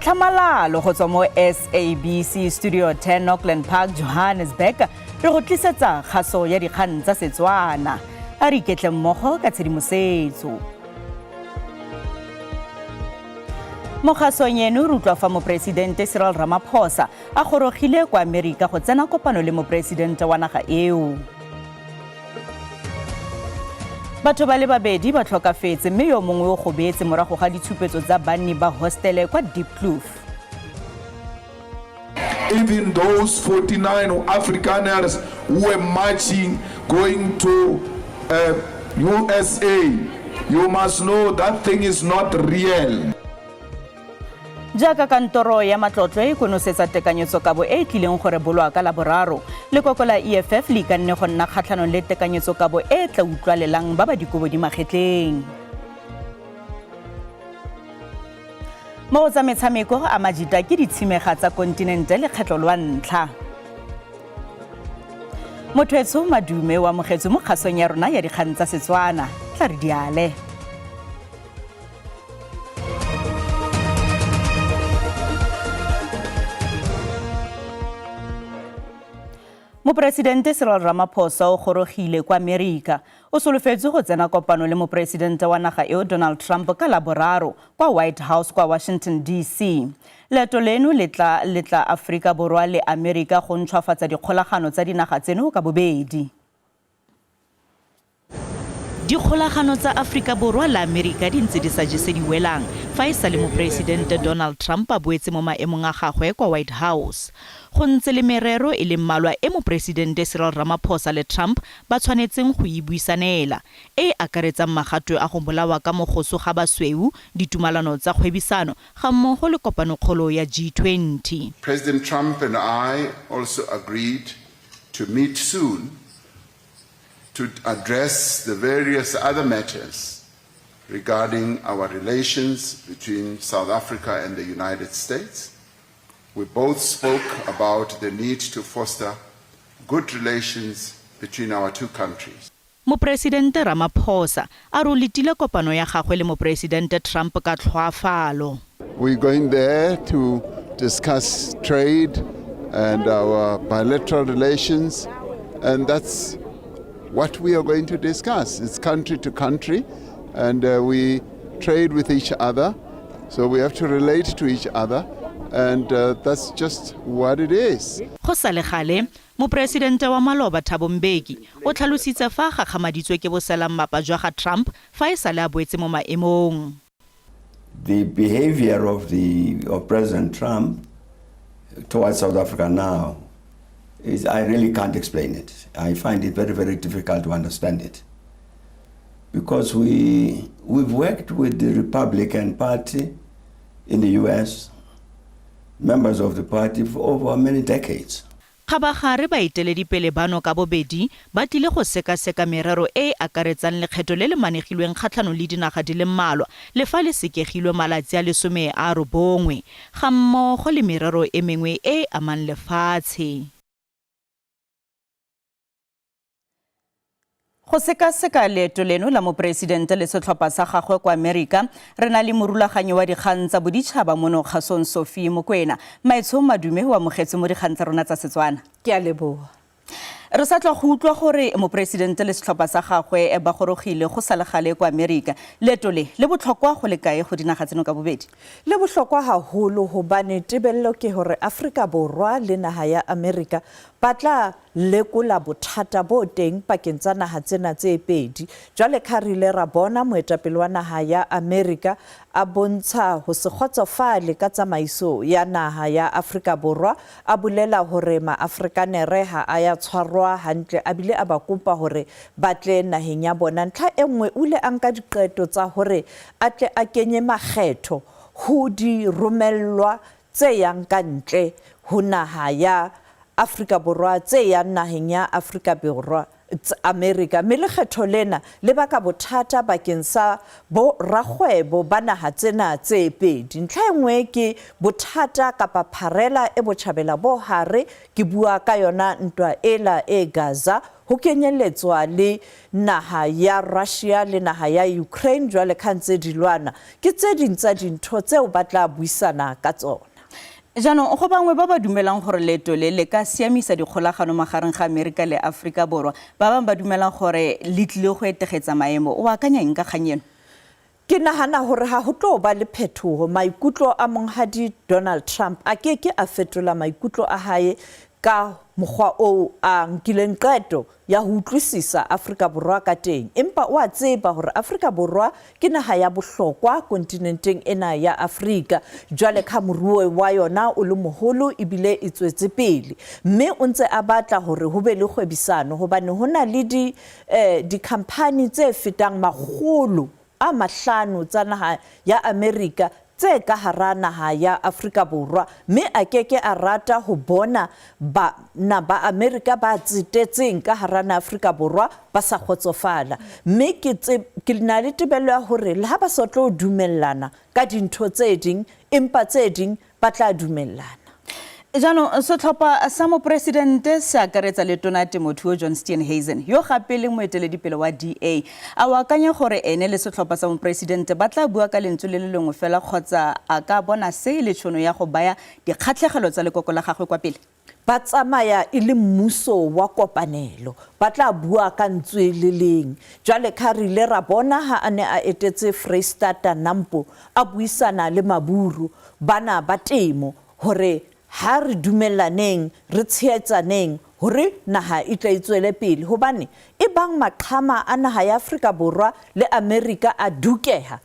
tlhamalalo go tswa mo SABC Studio 10 Auckland Park, Johannesburg, re go tlisetsa kgaso ya dikgang tsa Setswana. A re iketle mmogo ka tshedimosetso. Mo kgasong eno re utlwa fa Moporesidente Cyril Ramaphosa a gorogile kwa Amerika go tsena kopano le moporesidente wa naga eo. Batho ba le babedi ba tlhokafetse mme yo mongwe o gobetse morago ga ditshupetso tsa banni ba hostele kwa Diepkloof. Even those 49 Afrikaners who were marching going to USA, you must know that thing is not real. Jaaka kantoro ya matlotlo e konosetsa tekanyetsokabo e e tlileng go rebolwa ka Laboraro, lekoko la EFF le ikanne go nna kgatlhanong le tekanyetsokabo e e tla utlwalelang ba ba dikobo di magetleng. Mo go tsa metshameko, a majita ke ditshimega tsa kontinente lekgetlo lwa ntlha. Motho Madume o amogetswe mo kgasong ya rona ya dikgang tsa Setswana. Tla re diale. Moporesidente Cyril Ramaphosa o gorogile kwa Amerika. O solofetswe go tsena kopano le moporesidente wa naga eo Donald Trump ka Laboraro kwa White House kwa Washington DC. Leeto leno le tla letla Aforika Borwa le Amerika go ntšhwafatsa dikgolagano tsa dinaga tseno ka bobedi. Dikgolagano tsa Aforika Borwa le Amerika di ntse di sa jese diwelang fa e sale Moporesidente Donald Trump a boetse mo maemong a gagwe kwa White House. Go ntse le merero e le mmalwa e Moporesidente Cyril Ramaphosa le Trump ba tshwanetseng go e buisanela, e e akaretsang magatwe a go bolawa ka mogoso ga basweu, ditumalano tsa kgwebisano gammogo le kopanokgolo ya G20. President Trump and I also agreed to meet soon to address the various other matters regarding our relations between South Africa and the United States. We both spoke about the need to foster good relations between our two countries. Moporesidente Ramaphosa a re o letile kopano ya gagwe le Moporesidente Trump ka tlhoafalo. We're going there to discuss trade and our bilateral relations, and that's what we are going to discuss. It's country to country, and we trade with each other, so we have to relate to each other, and that's just what it is. Go sa le gale, Moporesidente wa maloba Thabo Mbeki o tlhalositse fa a gakgamaditswe ke boselammapa jwa ga Trump fa e sale a boetse mo maemong. The behavior of President Trump towards South Africa now is, I really can't explain it. I find it very, very difficult to understand it. Because we've worked with the Republican Party in the US, members of the party for over many decades. Kgabagare baeteledipele bano ka bobedi ba tlile go sekaseka merero e e akaretsang lekgetho le le manegilweng kgatlhanong le dinaga di le mmalwa le fa le sekegilwe malatsi a le 90 gammogo le merero e mengwe e e amang lefatshe. Go sekaseka leeto leno la moporesidente le setlhopha sa gagwe kwa Amerika, re na le morulaganyi wa dikgang tsa boditšhaba mono kgasong Sophie Mokwena. Maetsho Madume o amogetse mo dikgang tsa rona tsa Setswana. Ke a leboga. Re sa tla go utlwa gore moporesidente le setlhopha sa gagwe ba gorogile go sa le gale kwa Amerika. Leeto le le botlhokwa go le kae go dinaga tseno ka bobedi? Le bohlokwa haholo hobane tebello ke hore Afrika Borwa le naha ya Amerika ba tla lekola bothata bo teng pakeng tsa naha tsena tse pedi. Jwale ka re ile ra bona moetapele wa naha ya Amerika a bontsha ho se kgotsofale ka tsamaiso ya naha ya Afrika Borwa, a bolela hore Maafrikanere ha a ya tshwarwa hantle, a bile a ba kopa hore ba tle naheng ya bona. Ntlha e nngwe, o ile a nka diqeto tsa hore a tle a kenye makgetho ho di romellwa tse yang ka ntle ho naha ya Afrika Borwa, tse yang naheng ya Afrika Borwa. Amerika, mme lekgetho lena le baka bothata bakeng sa bo rakgwebo ba naha tsena tse pedi. Ntlha e nngwe ke bothata kapa pharela e botjhabela bo hare, ke bua ka yona ntwa ela e Gaza, ho kenyelletswa le naha ya Russia le naha ya Ukraine jwale ka ntse di lwana. Ke tse ding tsa dintho tseo ba tla buisana ka tsona. Jaanong go bangwe ba ba dumelang gore leeto le le ka siamisa dikgolagano magareng ga Amerika le Aforika Borwa, ba bangwe ba dumelang gore le tlile go etegetsa maemo. O akanya eng ka kgang eno? Ke nahana hore ha ho tlo ba le phetoho. Maikutlo a monghadi Donald Trump a ke ke a fetola maikutlo a hae ka mokgwa oo a nkileng qeto ya ho utlwisisa Afrika Borwa ka teng. Empa o a tseba hore Afrika Borwa ke naha ya bohlokwa kontinenteng ena ya Afrika, jwale ka moruo wa yona o le moholo ebile e tswetse pele. Mme o ntse a batla hore ho be le kgwebisano hobane ho na le di dikhamphani tse fetang 500 tsa naha ya Amerika tse ka hara naha ya Afrika Borwa, mme a keke a rata ho bona bana ba Amerika ba tsetetseng ka hara naha Afrika Borwa ba sa kgotsofala. Mme ke na le tebello ya hore le ha ba sa tlo dumellana ka dintho tse ding, empa tse ding ba tla dumellana. Jaanong setlhopha sa moporesidente se akaretsa le tona temothuo John Steenhuisen, yo gape leng moeteledipele wa DA. A o akanya gore ene le setlhopha sa moporesidente ba tla bua ka lentswe le le lengwe fela, kgotsa a ka bona se e le tšhono ya go baya dikgatlhegelo tsa lekoko la gagwe kwa pele? Ba tsamaya e le mmuso wa kopanelo, ba tla bua ka ntswe le leng. Jwale ka re ile ra bona ha a ne a etetse Freistata Nampo, a buisana le maburu bana ba temo hore ha re dumellaneng, re tshehetsaneng hore naha e tle e tswele pele, hobane e bang maqhama a naha ya Afrika Borwa le Amerika a dukeha,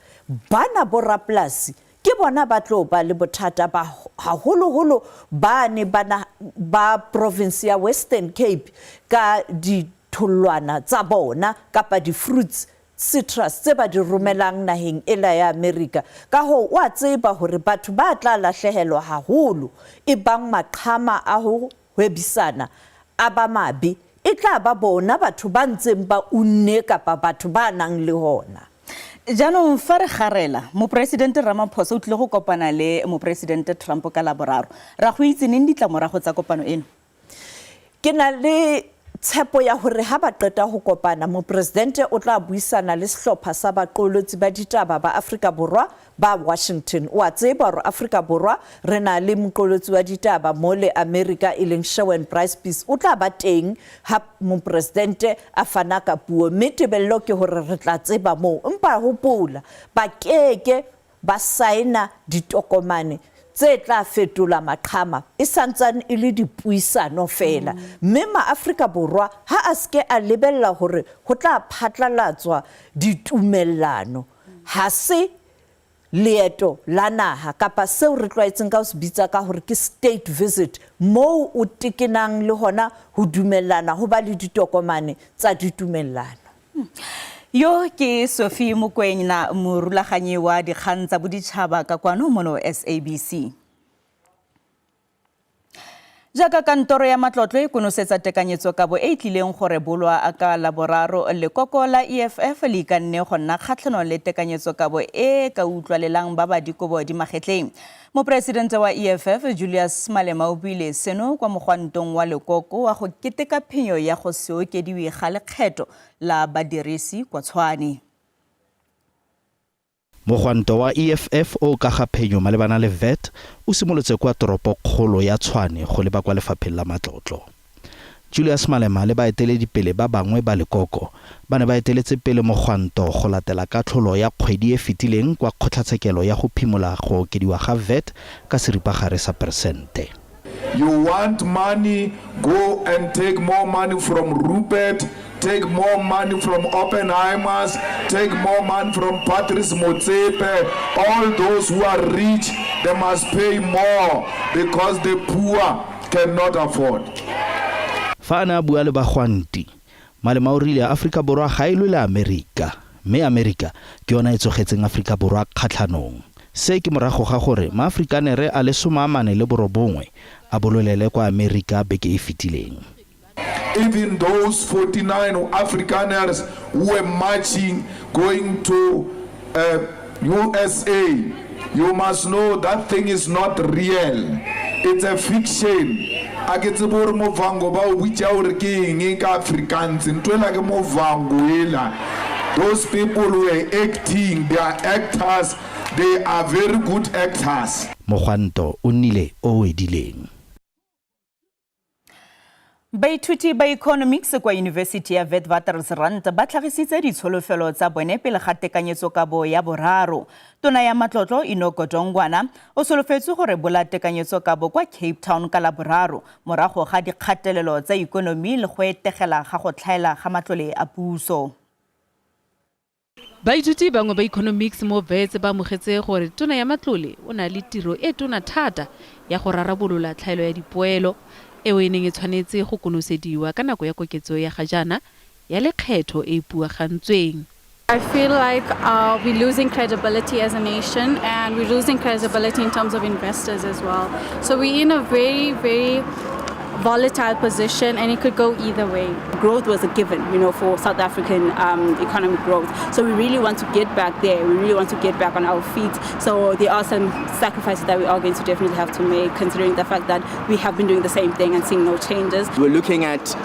bana borapolasi ke bona ba tlo ba le bothata ba haholoholo ba ne bana ba province ya Western Cape ka ditholwana tsa bona kapa di-fruits citrus tse ba di romelang naheng ela ya Amerika. Ka hoo o a tseba hore batho ba tla lahlehelwa haholo e bang maqhama a ho hwebisana a ba mabe, e tla ba bona batho ba ntseng ba unne kapa batho ba nang le hona. Jaanong fa re garela, moporesidente Ramaphosa o tlile go kopana le moporesidente Trump ka Laboraro. Ra go itse neng ditlamorago tsa kopano eno? Ke na le tshepo ya hore ha ba qeta ho kopana, moporesidente o tla buisana le sehlopha sa baqolotsi ba ditaba ba Afrika Borwa ba Washington. O a tseba hore Afrika Borwa re na le moqolotsi wa ditaba mo le Amerika e leng Sherwin Bryce-Pease, o tla ba teng ha moporesidente a fana ka puo, mme tebello ke hore re tla tseba moo. Empa hopola, ba keke ba saena ditokomane tse tla fetola maqhama, e santsane e le dipuisano fela. Mme maAfrika Borwa ha a seke a lebella hore ho tla phatlalatswa ditumellano. Ha se leeto la naha kapa seo re tlwaetseng ka ho se bitsa ka hore ke state visit, moo o tekenang le hona ho dumellana ho ba le ditokomane tsa ditumellano. Yo ke Sophie Mokoena, morulaganyi wa dikgang tsa boditšhaba ka kwano mono SABC. Jaaka kantoro ya matlotlo e konosetsa tekanyetsokabo e e tlileng go rebolwa ka Laboraro, lekoko la EFF le ikanne go nna kgatlhanong le tekanyetsokabo e ka utlwalelang ba ba dikobo di magetleng. Moporesidente wa EFF Julius Malema o buile seno kwa mogwantong wa lekoko wa go keteka phenyo ya go se okediwe ga lekgetho la badirisi kwa Tshwane. Mogwanto wa EFF o ka ga phenyo malebana le VAT o simolotse kwa toropokgolo ya Tshwane go leba kwa lefapheng la matlotlo. Julius Malema le baeteledipele ba bangwe ba lekoko ba ne ba eteletse pele mogwanto go latela katlholo ya kgwedi e fetileng kwa kgotlatshekelo ya go phimola go okediwa ga VAT ka seripagare sa peresente. You want money, go and take more money from Rupert, take more money from Oppenheimers, take more money from Patrice Motsepe. All those who are rich, they must pay more because the poor cannot afford. Fa a ne a bua le bagwanti, Malema o rile Aforika Borwa ga e lwe le Amerika, mme Amerika ke yona e tsogetseng Aforika Borwa kgatlhanong. Se ke morago ga gore maAforikanere a le 49 a bololele kwa Amerika beke e fetileng. Even those 49 Afrikaners who were marching going to USA, you must know that thing is not real. It's a fiction. A ke tsebe gore movango ba o bitša gore ke eng ka Afrikaans. Ntho ela ke movango ela. Those people were acting, they are actors, they are very good actors. Mogwanto o nnile o o edileng. Baithuti ba economics kwa University ya Witwatersrand ba tlhagisitse ditsholofelo tsa bone pele ga tekanyetsokabo ya boraro. Tona ya matlotlo Enoch Godongwana o solofetse gore bola tekanyetsokabo kwa Cape Town ka laboraro morago ga dikgatelelo tsa ikonomi le go etegela ga go tlhaela ga matlole a puso. Baithuti bangwe ba economics mo Wits ba amogetse gore tona ya matlole o na le tiro e tona thata ya go rarabolola tlhaelo ya dipoelo eo e neng e tshwanetse go konosediwa ka nako ya koketso ya ga jaana ya lekgetho e e puagantsweng. I feel like we're losing credibility as a nation, and we're losing credibility in terms of investors as well. So we're in a very, very volatile position, and it could go either way. Growth was a given, for South African economic growth. So we really want to get back there. We really want to get back on our feet. So there are some sacrifices that we are going to definitely have to make, considering the fact that we have been doing the same thing and seeing no changes. We're looking at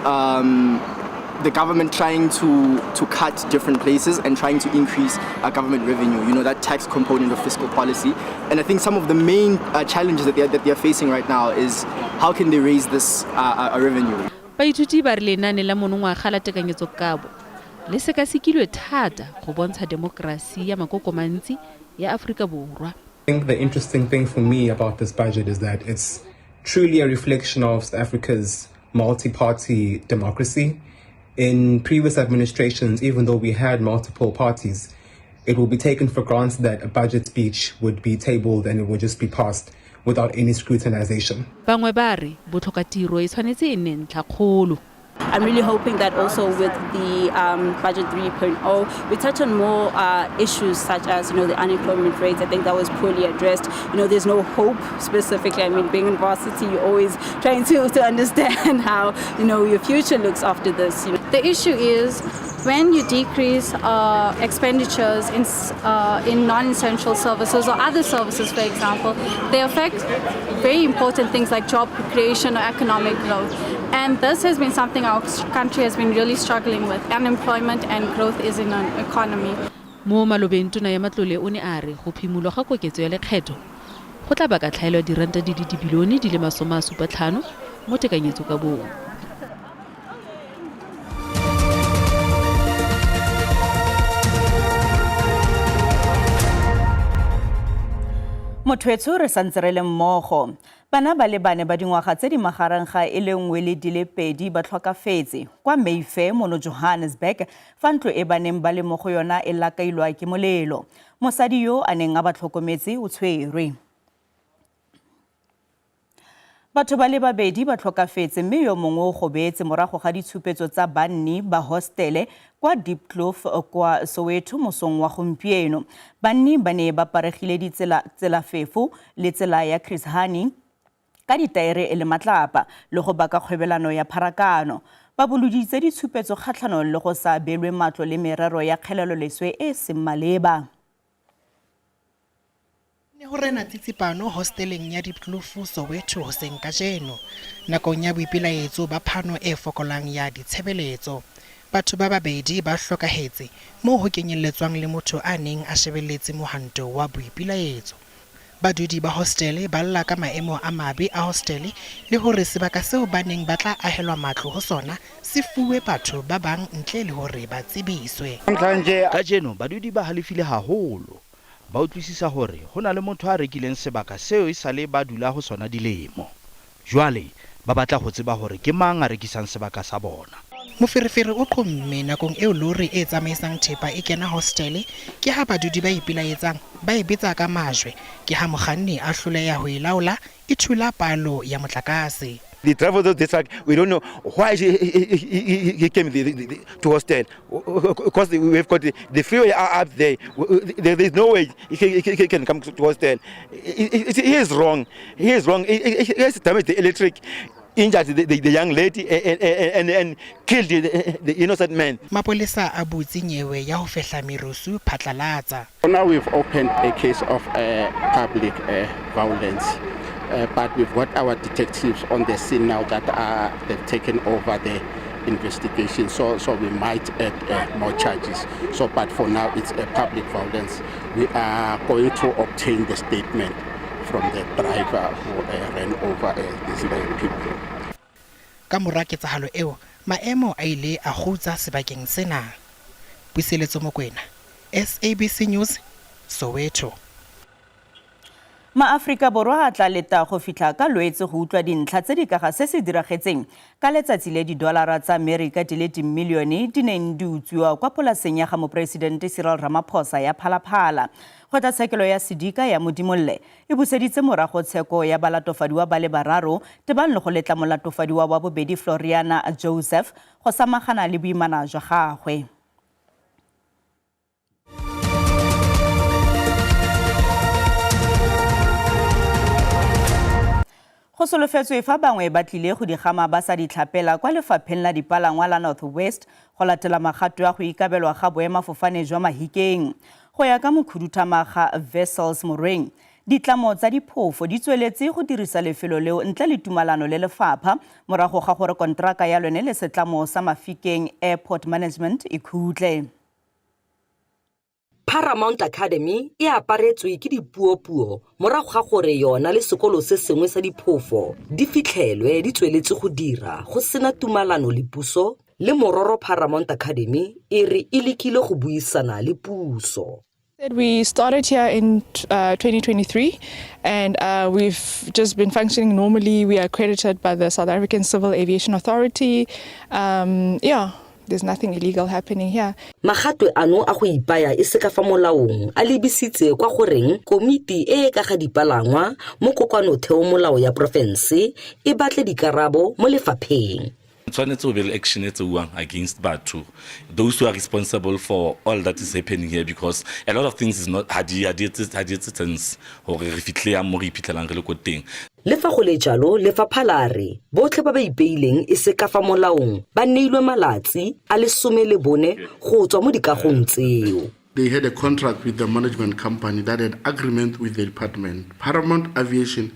the government trying to cut different places and trying to increase government revenue, that tax component of fiscal policy. And I think some of the main challenges that they are facing right now is how can they raise this revenue. Baithuti ba re lenaane la monongwaga la tekanyetsokabo le sekasekilwe thata go bontsha demokrasi ya makokomantsi ya Aforika Borwa. I think the interesting thing for me about this budget is that it's truly a reflection of South Africa's multi-party democracy. In previous administrations, even though we had multiple parties, it will be taken for granted that a budget speech would be tabled and it would just be passed without any scrutinization. Bangwe ba re botlhokatiro e tshwanetse e nne ntlhakgolo. I'm really hoping that also with the budget 3.0, we touch on more issues such as, the unemployment rates. I think that was poorly addressed. There's no hope specifically. I mean, being in varsity, you're always trying to understand how, your future looks after this. The issue is when you decrease expenditures in non-essential services or other services, for example, they affect very important things like job creation or economic growth. And this has been something our country has been really struggling with. Unemployment and growth is in an economy. Mo malobeng tona ya matlole o ne a re go phimolwa ga koketso ya lekgetho go tla baka tlhaelo ya diranta di le dibilione di le 75 mo tekanyetsokabong. Motho re santse re le mmogo. Bana ba le bane ba dingwaga tse di magareng ga e le nngwe le di le pedi ba tlhokafetse kwa Mayfair mono Johannesburg fa ntlo e ba neng ba le mo go yona e lakailwa ke molelo. Mosadi yo a neng a ba tlhokometse o tshwerwe. Batho ba le babedi ba tlhokafetse mme yo mongwe o gobetse morago ga ditshupetso tsa banni ba hostele kwa Diepkloof kwa Soweto mosong wa gompieno. Banni ba ne ba paregile ditselafefo le tsela ya Chris Hani ka ditaere e le matlapa le go baka kgwebelano ya pharakano. Ba boloditse ditshupetso kgatlhanong le go sa abelwe matlo le merero ya kgeleloleswe e seng maleba. Ne ho rena tsitsipano hosteleng ya Diepkloof Soweto hoseng kajeno nakong ya boipelaetso ba phano e fokolang ya ditshebeletso. Batho ba babedi ba hlokahetse moo ho kenyelletswang le motho a neng a shebelletse mohwanto wa boipelaetso. Badudi ba hostele ba lla ka maemo a mabe a hostele le hore sebaka seo ba neng ba tla ahelwa matlo ho sona se fuwe batho ba bang ntle le hore ba tsebiswe. Kajeno badudi ba halefile haholo. Ba utlwisisa hore ho na le motho a rekileng sebaka seo e sale ba dula ho sona dilemo. Jwale ba batla ho tseba hore ke mang a rekisang sebaka sa bona. Moferefere o qhomme nakong eo lori e tsamaisang thepa e kena hostele ke ha badudi ba ipelaetsang ba e betsa ka majwe ke ha mokganni a hloleha ho e laola e thula palo ya motlakase. The driver of the truck, we don't know why he came to hostel. Because we've got the freeway up there. There is no way he can come to hostel. He is wrong. He is wrong. He has damaged the electric. injured the young lady and killed the innocent man. Mapolesa a butse nyewe ya ho fehla merusu phatlalatsa. Now we've opened a case of public violence, but we've got our detectives on the scene now that they've taken over the investigation, so we might add more charges. But for now it's a public violence. We are going to obtain the statement from the driver who ran over these people. Ka mora ketsahalo eo, maemo a ile a kgutsa sebakeng sena. Puseletso Mokwena, SABC News, Soweto. MaAforika Borwa a tla leta go fitlha ka Lwetse go utlwa dintlha tse di ka ga se se diragetseng ka letsatsi le didolara tsa Amerika di le dimilione di neng di utswiwa kwa polaseng ya ga moporesidente Cyril Ramaphosa ya Phalaphala. Kgotlatshekelo ya Sedika ya Modimolle e buseditse morago tsheko ya balatofadiwa ba le bararo tebang le go letla molatofadiwa wa bobedi Floriana Joseph go samagana le boimana jwa gagwe. Go solofetswe fa bangwe ba tlile go digama ba sa ditlhapela kwa lefapheng la dipalangwa la North West go latela magato a go ikabelwa ga boemafofane jwa Mahikeng. Go ya ka mokhuduthamaga Wessels Morweng, ditlamo tsa diphofo di tsweletse go dirisa lefelo leo ntle le tumalano le lefapha morago ga gore kontraka ya lone le setlamo sa Mafikeng Airport Management e khutle. Paramount Academy e aparetswe ke dipuopuo morago ga gore yona le sekolo se sengwe sa diphofo di fitlhelwe di tsweletse go dira go sena tumalano le puso, le mororo Paramount Academy e re e lekile go buisana le puso. We started here in 2023 and we've just been functioning normally. We are accredited by the South African Civil Aviation Authority. There's nothing illegal happening here. Magatwe ano a go ipaya e se ka fa molaong a lebisitse kwa goreng komiti e ka ga dipalangwa mo kokoanotheo molao ya porofense e batle dikarabo mo lefapheng. Tshwanetse go be le action e tseuwang against batho, those who are responsible for all that is happening here, because a lot of things is not ha di etse sense gore re fitlhe yang mo re iphitlhelang re le ko teng. Le fa go le jalo, lefapha la re botlhe ba ba ipeileng e se ka fa molaong ba neilwe malatsi a le 14 go tswa mo dikagong tseo. They had a contract with the management company that had agreement with the department. Paramount Aviation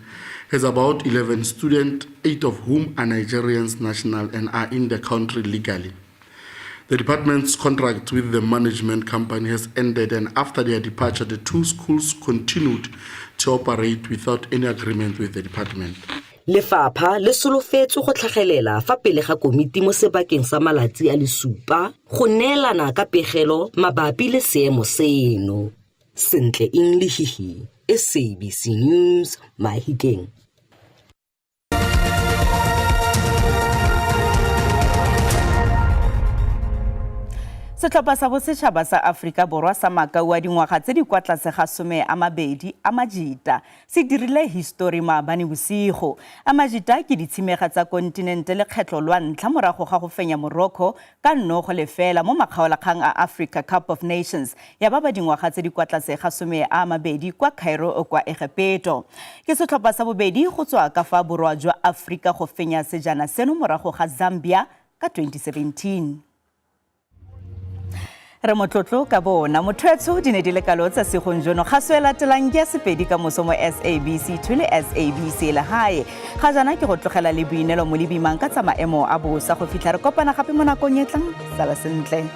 has about 11 students, 8 of whom are Nigerians national and are in the country legally. The department's contract with the management company has ended, and after their departure, the two schools continued to operate without any agreement with the department. Lefapha le solofetswe go tlhagelela fa pele ga komiti mo sebakeng sa malatsi a le 7 go neelana ka pegelo mabapi le seemo seno. Sentle Inglihihi, SABC News, Mahikeng. Setlhopha sa bosetšhaba sa Aforika Borwa sa makau a dingwaga tse di kwa tlase ga 20 a Majita se dirile histori maabane bosigo. A Majita ke ditshimega tsa kontinente lekgetlho lwa ntlha morago ga go fenya Morocco ka 0-0 mo makgaolakgang a Africa Cup of Nations ya ba ba dingwaga tse di kwa tlase ga 20 kwa Cairo kwa Egepeto. Ke setlhopha sa bobedi go tswa ka fa borwa jwa Aforika go fenya sejana seno morago ga Zambia ka 2017. Re motlotlo ka bona motho di ne di le kalo tsa segong jono ga se latelang ke ya Sepedi ka moso mo SABC 2 le SABC Lehae. Ga jaana ke go tlogela le boinelo mo lebimang ka tsa maemo a bosa go fitlha re kopana gape mo nakong e tlang. Sala sentle.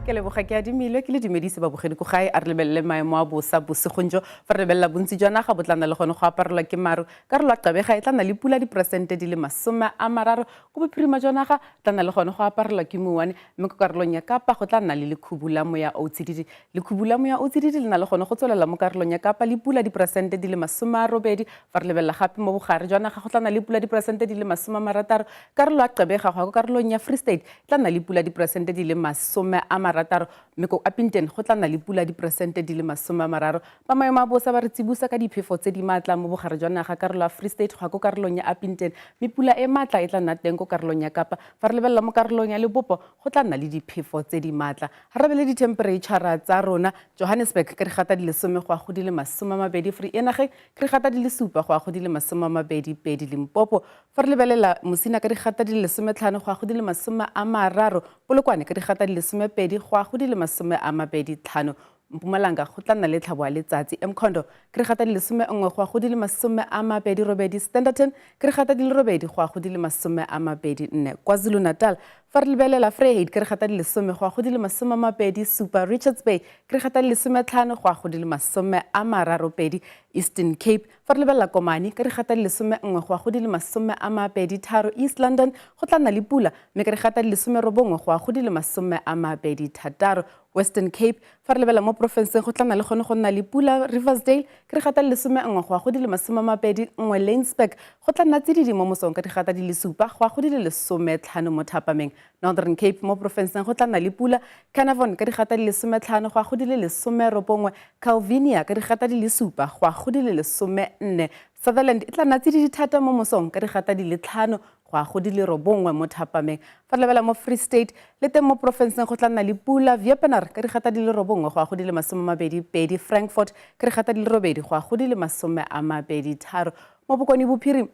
Ke leboga ke adimilwe ke le dumedise babogedi ko gae a re lebelele maemo a bosa bosigong jo fa re lebelela bontsi jwa naga bo tla nna le gone go aparelwa ke maru. Karolo ya Gqeberha e tla nna le pula diperesente di le 30, ko bophirima jwa naga tla nna le gone go aparelwa ke mouwane, mme ko karolong ya Kapa go tla nna le lekhubu la moya o tsididi. Lekhubu la moya o tsididi le na le gone go tswelela mo karolong ya Kapa le pula diperesente di le 80. Fa re lebelela gape mo bogare jwa naga go tla nna le pula diperesente di le 60. Karolo ya Gqeberha go ya ko karolong ya Free State tla nna le pula diperesente di le 60. 6 mme ko Upington go tla nna le pula diperesente di le 30. Ba maemo a bosa ba re tsibosa ka diphefo tse di maatla mo bogare jwa naga karolo ya Free State go ya ko karolong ya Upington, mme pula e maatla e tla nna teng ko karolong ya Kapa. Fa re lebelela mo karolong ya Lebopo go tla nna le diphefo tse di maatla. Ga re lebelele dithempereitšhara tsa rona, Johannesburg ke digata di le 10 go ya go di le 20, Vereeniging ke digata di le 7 go ya go di le 22, Limpopo fa re lebelela Musina ka digata di le 15 go ya go di le 30, Polokwane ka digata di le 12 go ya go di le 25, Mpumalanga go tla nna le tlhabo ya letsatsi, Mkhondo ke digata di le 11 go ya go di le 28, Standerton ke digata di le 8 go ya go di le 24, KwaZulu-Natal fa re lebelela Vryheid ke digata di le 10 go ya go di le 27, Richards Bay ke digata di le 15 go ya go di le 32, Eastern Cape fa re lebelela Komani ka digata di le 11 go ya go di le 23, East London go tla nna le pula mme ka digata di le 19 go ya go di le 26, Western Cape fa re lebelela mo porofenseng go tla nna le gone go nna le pula, Riversdale ke digata di le 11 go ya go di le 21, Laingsburg go tla nna tsididi mo mosong ka digata di le 7 go ya go di le 15 mo thapameng, Northern Cape mo porofenseng go tla nna le pula, Carnarvon ka digata di le 15 go ya go di le 19, Calvinia ka digata di le 7 go ya go di le 14, Sutherland e tla nna tsididi thata mo mosong ka digata di le 5 go ya go di le 9 mo thapameng. Fa re lebelela mo Free State le teng mo porofenseng go tla nna le pula, Wepener ka digata di le 9 go ya go di le 22, Frankfort ka digata di le 8 go ya go di le 23. Mo Bokone Bophirima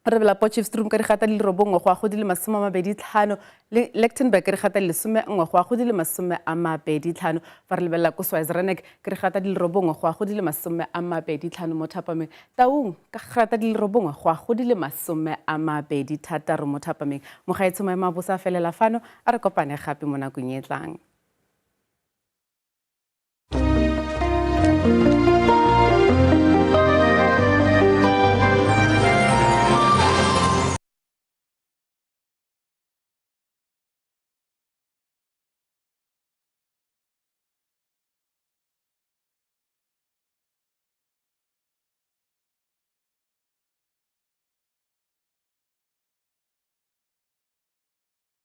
re bela Potchefstroom ka digata di le 9 go ya go di le 25, le Lichtenburg ka digata di le 11 go ya go di le 25. Fa re lebelela ko Swaziland ke digata di le 9 go ya go di le 25 mo thapameng, Taung ka digata di le 9 go ya go di le 26 mo thapameng. Mogaetsho maemo a bosa a felela fano, a re kopane gape mo nakong e tlang.